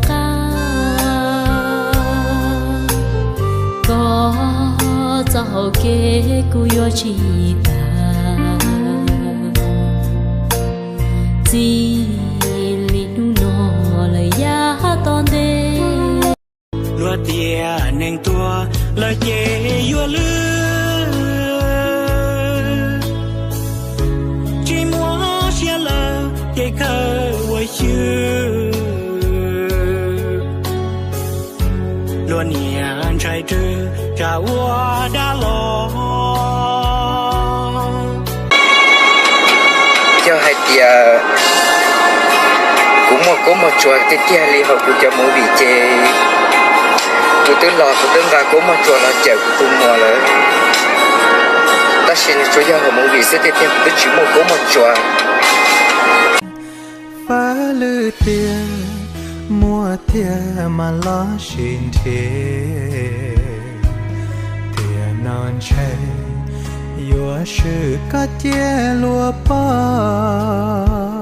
qab, koj txoj hau kev kuv yuav tsis tag. Txij li hnub no lawm yav tom ntej, luag tias neeg tuag lawm ces yuav lwj, tsis muaj siab lawm ces khaws ua xyw. Luag niam ntshai rwg tsam ua dab los. Yog hais tias kuv muaj koob muaj tsuag tiag tiag li hauv kuv cov movie ces kuv twb los kuv twb nqa koob muaj tsuag los cawm kuv tus muam lawm. Tab sis nws tsuas yog hauv movie xwb tiag tiag, kuv twb tsis muaj koob muaj tsuag. Fab lwj tiag, muaj tiag mas los sim nrhiav, tiam no ntshe yuav swm koj cia luag pom.